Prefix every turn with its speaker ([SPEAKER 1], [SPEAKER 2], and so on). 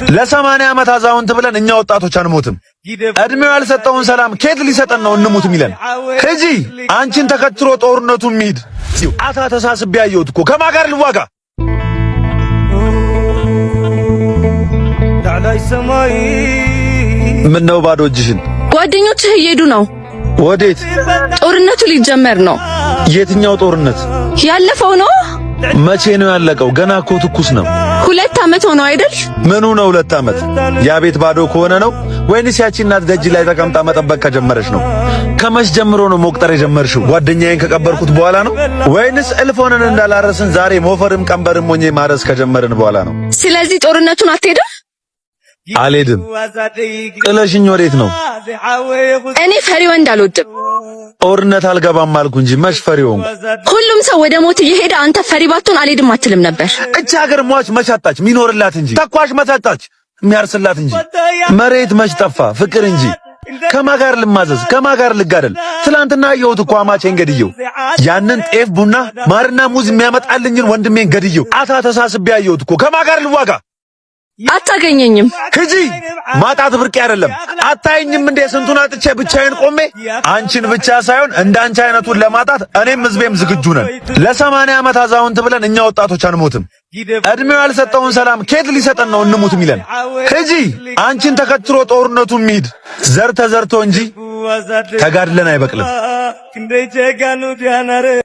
[SPEAKER 1] ለ80 ዓመት አዛውንት ብለን እኛ ወጣቶች አንሞትም። እድሜው ያልሰጠውን ሰላም ኬት ሊሰጠን ነው እንሙት የሚለን? ሂጂ፣ አንቺን ተከትሎ ጦርነቱ የሚሄድ አታ ተሳስቤ ያየሁት እኮ ከማን ጋር ልዋጋ?
[SPEAKER 2] ላዕላይ ሰማይ።
[SPEAKER 1] ምን ነው ባዶ እጅሽን?
[SPEAKER 3] ጓደኞችህ እየሄዱ ነው።
[SPEAKER 1] ወዴት?
[SPEAKER 3] ጦርነቱ ሊጀመር ነው።
[SPEAKER 1] የትኛው ጦርነት?
[SPEAKER 3] ያለፈው ነው።
[SPEAKER 1] መቼ ነው ያለቀው? ገና እኮ ትኩስ ነው።
[SPEAKER 3] 2 ዓመት ሆነው አይደል?
[SPEAKER 1] ምኑ ነው 2 ዓመት? ያ ቤት ባዶ ከሆነ ነው ወይንስ ያቺ እናት ደጅ ላይ ተቀምጣ መጠበቅ ከጀመረች ነው? ከመች ጀምሮ ነው መቁጠር የጀመርሽው? ጓደኛዬን ከቀበርኩት በኋላ ነው ወይንስ እልፍ ሆነን እንዳላረስን ዛሬ ሞፈርም ቀንበርም ሆኜ ማረስ ከጀመርን በኋላ ነው?
[SPEAKER 3] ስለዚህ ጦርነቱን አትሄድም?
[SPEAKER 1] አልሄድም። ጥለሽኝ ወዴት ነው?
[SPEAKER 3] እኔ ፈሪ ወንድ አልወድም።
[SPEAKER 1] ጦርነት አልገባም አልኩ እንጂ መች ፈሪ ሆንኩ?
[SPEAKER 3] ሁሉም ሰው ወደ ሞት እየሄደ አንተ ፈሪ ባትሆን አልሄድም አትልም ነበር።
[SPEAKER 1] እቺ ሀገር ሟች መች አጣች ሚኖርላት እንጂ፣ ተኳሽ መች አጣች የሚያርስላት እንጂ፣ መሬት መች ጠፋ ፍቅር እንጂ። ከማ ጋር ልማዘዝ? ከማ ጋር ልጋደል? ትላንትና አየሁት እኮ አማቼን ገድየው፣ ያንን ጤፍ ቡና ማርና ሙዝ የሚያመጣልኝን ወንድሜን ገድየው፣ አታ ተሳስቤ አየሁት እኮ ከማ ጋር ልዋጋ?
[SPEAKER 3] አታገኘኝም።
[SPEAKER 1] ሂጂ፣ ማጣት ብርቅ አይደለም። አታይኝም እንዴ ስንቱን አጥቼ ብቻዬን ቆሜ? አንቺን ብቻ ሳይሆን እንዳንቺ አይነቱን ለማጣት እኔም ህዝቤም ዝግጁ ነን። ለ80 ዓመት አዛውንት ብለን እኛ ወጣቶች አንሞትም። እድሜው ያልሰጠውን ሰላም ኬት ሊሰጠን ነው እንሙት የሚለን? ሂጂ፣ አንቺን ተከትሎ ጦርነቱ የሚሄድ ዘር ተዘርቶ እንጂ ተጋድለን አይበቅልም።
[SPEAKER 2] ክንደይ ጀጋኑ ዲያናረ።